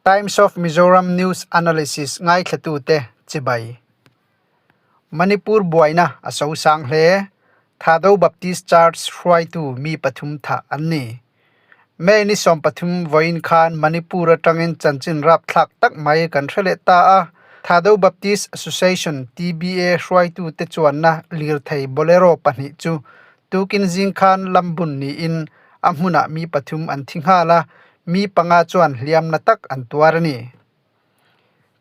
Times of Mizoram News Analysis ngaithlatute chibai. Manipur buaina a sosang hle. Thado Baptist Church hruaitu mi pathum thah an ni. May ni 13 vawiin khan Manipur atangin chanchin rapthlak tak mai kan hre leh ta a. Thado Baptist Association, TBA, hruaitute chuanna lirthei Bolero pahnih chu Tukin zing khan lambun niin a hmunah mi pathum an thi nghal a, mi panga chuan hliamna tak an tuar a ni.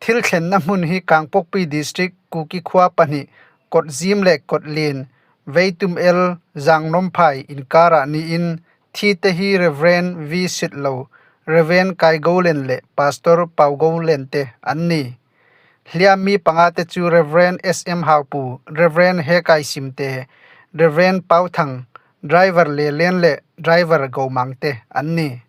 Thil thlenna hmun hi Kangpokpi District Kuki khua pahnih Kawtzim leh Kawtlin, Veitum El, Zangnawmphai inkarah niin thi te hi Rev. V. Sitlo, Rev. Kaigolen leh Pastor Paugolen te an ni. Hliam mi panga te chu Rev. SM Haupu, Rev. Hekai Simte, Rev. Pau Thang, Driver Le Len leh Driver Go Mang te an ni.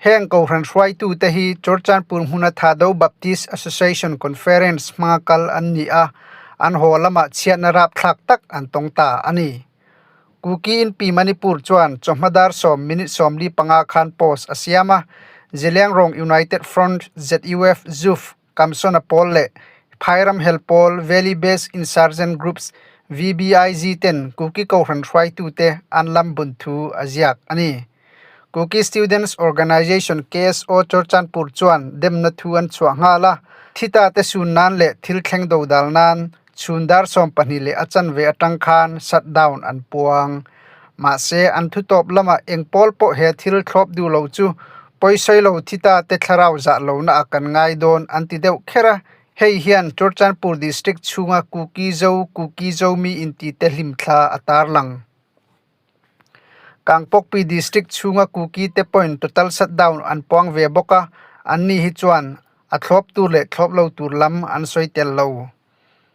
Heng Kohhran hruaitu te hi Churchanpur hmuna Thado Baptist Association Conference hmanga kal an ni a, an haw lamah chhiatna rapthlak tak an tawng ta a ni. Kuki in Pi Manipur chuan chawhma dar sawm minute 45 khan post a siam a, Zeliangrong United Front, ZUF, ZUF, Kamsona pawl leh Phairam hel pawl Valley Based Insurgent Groups, VBIG, ten Kuki Kohhran hruaitute an lam bun thu a ziak a ni. Kuki Students Organization, KSO, Churchanpur chuan demna thu an chhuah nghal a, thita te sun nan leh thil thleng do dal nan chhun dar 12 leh a chanve atang khan shutdown an puang. Mahse, an thutawp lamah eng pawl pawh he thil thlawp duh lo chu pawisawi lo thita te thlarau zah lohna a kan ngai dawn an ti deuh kher a, hei hian Churchanpur District chhunga Kuki Zo, Kuki Zomi inti te hlimthla a tarlang. Kangpokpi District chhunga Kuki te pawhin total shutdown an puang ve bawk a, anni hi chuan a thlawp tur leh thlawp lo tur lam an sawi tel lo.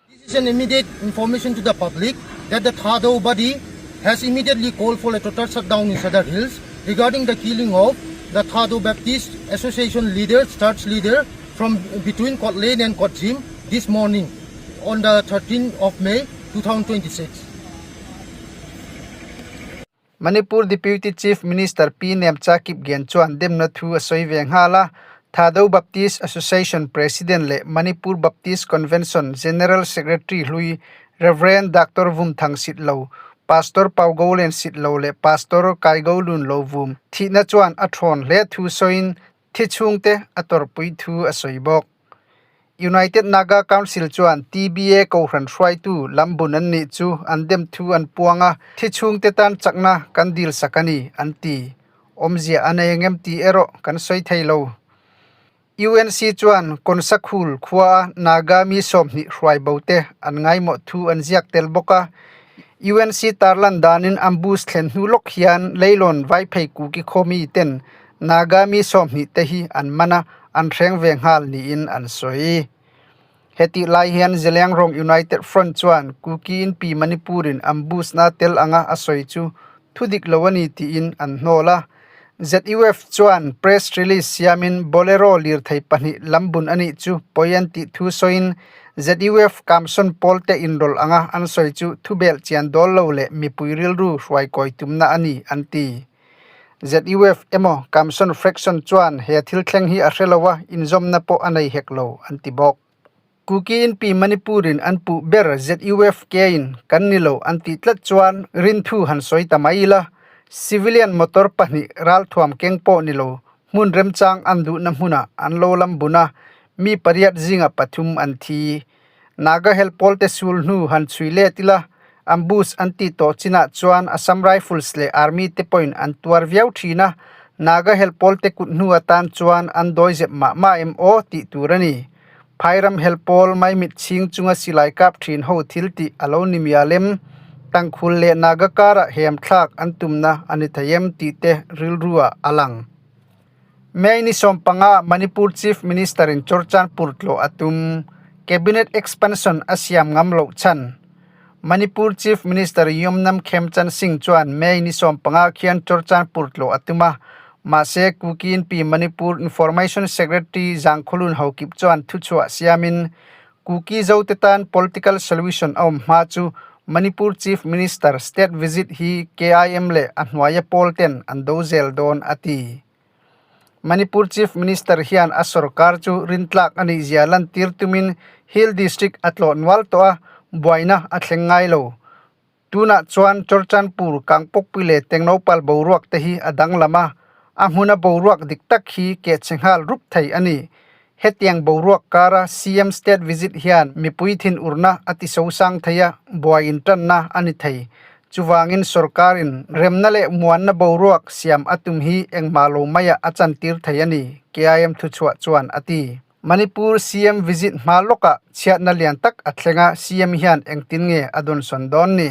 This is an immediate information to the public that the Thado body has immediately called for a total shutdown in Sadar Hills regarding the killing of the Thado Baptist Association leader, church leader from between Kotlen and Kotjim this morning on the 13th of May 2026. Manipur Deputy Chief Minister Pi Nemcha Kipgen chuan demna thu a sawi ve nghal a, Thado Baptist Association President leh Manipur Baptist Convention General Secretary hlui Rev. Doctor Vumthang Sitlo, Pastor Paugolen Sitlo leh Pastor Kaigolun Lovum thihna chuan a thawn hle thu sawiin thi chhungte a tawrhpui thu a sawi bawk. United Naga Council chuan TBA Kohhran hruaitu lam bun an nih chu an dem thu an puang a, thi chhungte tan chakna kan dil sak a ni, an ti. Awmzia a nei engem tih erawh kan sawi thei lo. UNC chuan Konsakhul khuaa Naga mi 20 hruai bo te an ngaimawh thu an ziak tel bawk a. UNC tarlan danin ambush thlen hnu lawk hian Leilawn Vaiphei Kuki khaw mi ten Naga mi 20 te hi an man a, an hreng ve nghal niin an sawi. Hetih lai hian Zeliangrong United Front chuan Kuki in Pi Manipur in ambush na tel anga a sawi chu thu dik lo a ni tiin an hnawl a. ZUF chuan press release siamin Bolero lirthei pahnih lambun a nih chu pawi an tih thu sawiin ZUF Kamsawn pawl te inrawlh anga an sawi chu thubelh chian dawl lo leh mipui rilru hruaikawi tumna a ni an ti. ZUF emaw Kamsawn Fraction chuan he thil thleng hi a hre lo a, inzawmna pawh a nei hek lo, an ti bawk. Kuki in Pi Manipur in an puh ber ZUF kein kan ni lo an tih tlat chuan rinthu han sawi ta mai ila, civilian motor pahnih ralthuam keng pawh ni lo hmun remchang an duhna hmunah an lo lam bun a, mi pariat zinga pathum an thi. Naga hel pawlte sul hnu han chhui let ila, ambush an tih tawh chinah chuan Assam Rifles leh Army te pawhin an tuar viau thin a, Naga hel pawlte kut hnu atan chuan an dawi zep mah mah em aw tih tur a ni. Phairam hel pawl maimit chhing chunga silai kap thin ho thil tih a lo ni mial em? Tangkhul leh Naga karah hem thlak an tumna a ni thei em tih te rilruah a lang. May ni 15 Manipur Chief Minister in Churchandpur tlawh a tum. Cabinet expansion a siam ngam loh chhan. Manipur Chief Minister Yumnam Khemchand Singh chuan May ni 15 khian Churchandpur tlawh a tum a. Mahse, Kuki Inpi Manipur Information Secretary Zangkhawlun Haokip chuan thuchhuah siamin Kuki Zote tan political solution a awm hma chu Manipur Chief Minister state visit hi KIM leh a hnuaia pawl ten an do zel dawn a ti. Manipur Chief Minister hian a sorkar chu rintlak a nih zia lantir tumin Hill District a tlawh nual tawh a, buaina a thleng ngai lo. Tunah chuan Churchandpur, Kangpokpui leh Tengnoupal boruak te hi a danglam a, a hmuna boruak dik tak hi kehchhe nghal rup thei a ni. Hetiang boruak kara CM State Visit hian mipui thinurna a ti sosang thei a, buai intanna a ni thei. Chuvangin sorkarin remna leh muanna boruak siam a tum hi engmah lo maiah a chantir thei a ni, KIM thuchhuah chuan a ti. Manipur CM visit hma lawkah chhiatna lian tak a thleng a, CM hian engtin nge a dawnsawn dawn ni?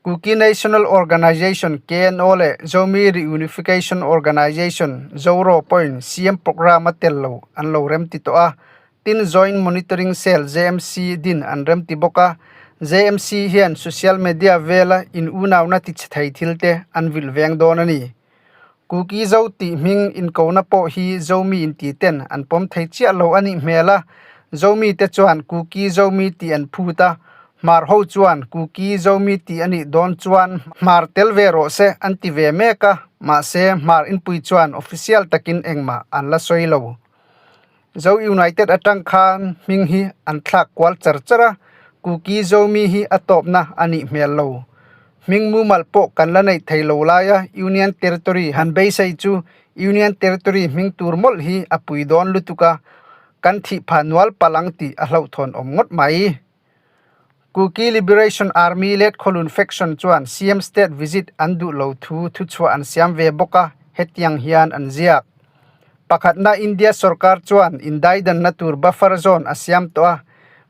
Kuki National Organization, KNO, leh Zomi Reunification Organization, ZORO, pawhin CM programme a tel lo an lo remti tawh a, tin Joint Monitoring Cell, JMC, din an remti bawk a. JMC hian social media vela in unauna tichhe thei thil te an vilh veng dawn a ni. Kuki Zo tih hming inkona pawh hi Zomi inti ten an pawm thei chiah lo a nih hmel a, Zomi te chuan Kuki Zomi tih an phut a, Hmar ho chuan Kuki Zomi tih a nih dawn chuan Hmar tel ve rawh se an ti ve mek a, mahse Hmar inpui chuan official takin engmah an la sawi lo. Zo United atang khan hming hi an thlak kual char char a, Kuki Zomi hi a tawpna a nih hmel lo. Hming mumal pawh kan la neih thei lo laia Union Territory han beisei chu Union Territory hming tur mawlh hi a pui dawn lutuk a, kan thih phah nual palh ang tih a hlauhthawn awm ngawt mai. Kuki Liberation Army let Khawlun Faction chuan CM State visit an duh lo thu thuchhuah an siam ve bawk a, hetiang hian an ziak. Pakhatna India sorkar chuan indaidanna tur buffer zone a siam tawh a,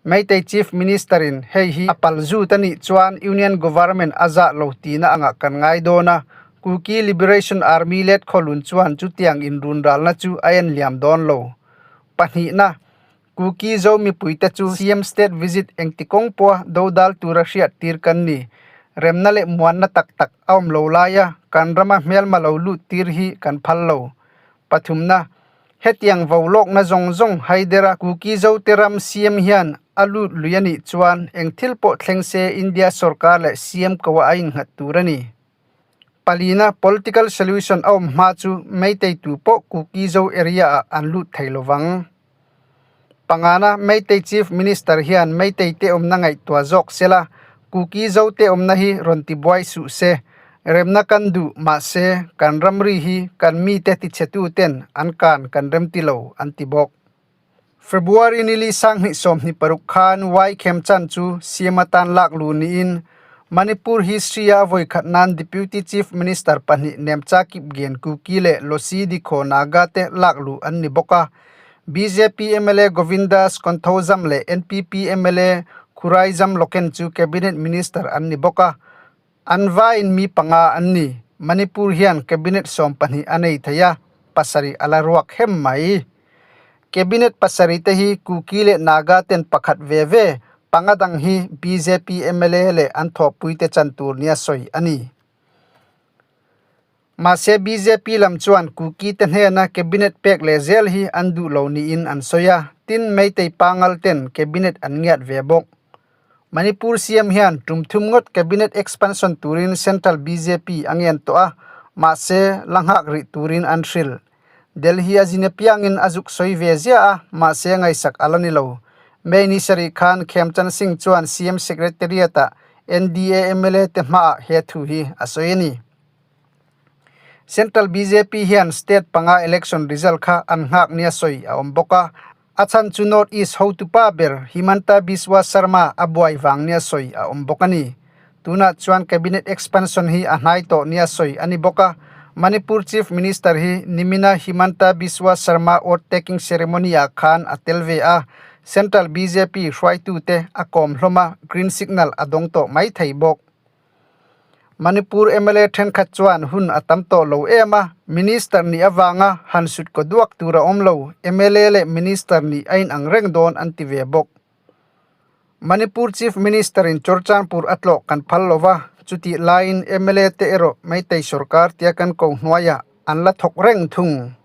Meitei Chief Minister in hei hi a pal zut a nih chuan Union Government a zah lo tihna angah kan ngai dawn a, Kuki Liberation Army let Khawlun chuan chutiang inrunralna chu a en liam dawn lo. Pahnihna. Kuki Zo mipuite chu CM State Visit engti kawng pawha dodal tura hriat tir kan ni. Remna leh muanna tak tak a awm lo laia kan rama hmelma lo lut tir hi kan phal lo. Pathumna, Hetiang vo lawkna zawng zawng haidera Kuki Zo te ram CM hian a lut lui a nih chuan eng thil pawh thleng se India sorkar leh CM koa a innghat tur a ni. Palina, Political solution a awm hma chu Meitei tu pawh Kuki Zo area ah an lut thei lovang. Pangana, Meitei Chief Minister hian Meitei te awmna ngaihtuah zawk sela, Kuki Zo te awmna hi rawn ti buai suh se. Remna kan duh, mahse, kan ramri hi kan mite tichhetu ten an kan kan remti lo, an ti bawk. February nili sanghnih 26 khan Y Khemchand chu CM atan lak luh niin Manipur history a vawikhat nan Deputy Chief Minister pahnih Nemcha Kipgen Kuki leh Losi Dikho Naga te lak luh an ni bawk a. Bjp mla Govindas Konthoujam leh NPP mla Khuraijam Loken chu Cabinet Minister an ni bawk a. An vaiin mi panga an ni. Manipur hian Cabinet 12 a nei thei a, pasarih a la ruak hem mai. Cabinet pasarih te hi Kuki leh Naga ten pakhat ve ve, panga dang hi bjp mla leh an thawhpuite chan tur nia sawi a ni. Mahse bjp lam chuan Kuki te hnena Cabinet pek leh zel hi an duh lo niin an sawi a, tin Meitei pangal ten Cabinet an ngiat ve bawk. Manipur CM hian tum thum ngawt Cabinet expansion turin Central bjp a ngen tawh a, mahse la nghak rih turin an hrilh. Delhi a zin apiangin a zuk sawi ve ziah a, mahse ngaihsak a la ni lo. May ni sarih khan Khemchand Singh chuan CM Secretariat-ah NDA mla te hmaah he thu hi a sawi a ni. Central bjp hian state panga election result kha an nghak nia sawi a awm bawk a, a chhan chu North East hotupa ber Himanta Biswa Sarma a buai vang nia sawi a awm bawk a ni. Tunah chuan Cabinet expansion hi a hnai tawh nia sawi a ni bawk a, Manipur Chief Minister hi nimina Himanta Biswa Sarma oath taking ceremony ah khan a tel ve a, Central bjp hruaitute a kawm hlawm a, green signal a dawng tawh mai thei bawk. Manipur mla thenkhat chuan hun a tam tawh lo em a, Minister nih avanga han sut kaw duak tur a awm lo, mla leh Minister nih a inang reng dawn an ti ve bawk. Manipur Chief Minister in Churachandpur a tlawh kan phal lo va, chutih laiin mla te erawh Meitei sorkar tia kan ko hnuaiah an la thawk reng thung.